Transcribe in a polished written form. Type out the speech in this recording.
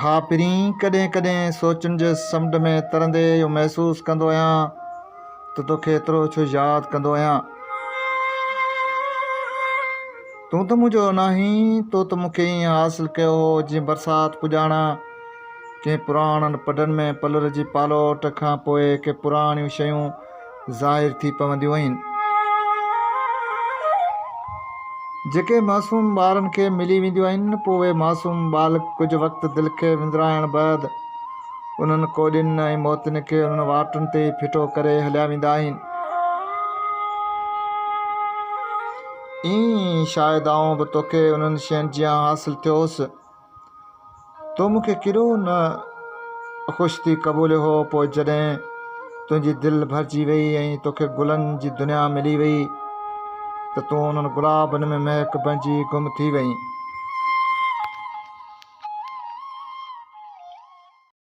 ها پرين، ڪڏهن ڪڏهن سوچن جي سمنڊ ۾ ترندي اهو محسوس ڪندو آهيان ته توکي ايترو ڇو ياد ڪندو آهيان. تون ته منهنجو ناهين، تو ته مون کي ائين حاصل ڪيو هو جيئن برسات پڄاڻان ڪنهن پراڻن پڊن ۾ پلر جي پالوٽ کان پوء ڪي پراڻيون شيون ظاهر ٿي پونديون آهن. جيڪي معصوم ٻارن کي ملي وينديون آهن، پوء اهي معصوم ٻالڪ ڪجهه وقت دل کي وندرائڻ بعد انهن ڪوڏين ۽ موتين کي انهن واٽن تي ئي ڦٽو ڪري هليا ويندا آهن. ائين ئي شايد آئون به توکي انهن شين جيان حاصل ٿيو هوس. تو مون کي ڪيڏو نه خوش ٿي قبوليو هو، پوء جڏهن تنهنجي دل ڀرجي ويئي ۽ توکي گلن جي دنيا ملي ويئي ته تون انهن گلابن ۾ مهڪ بڻجي گم ٿي وئين.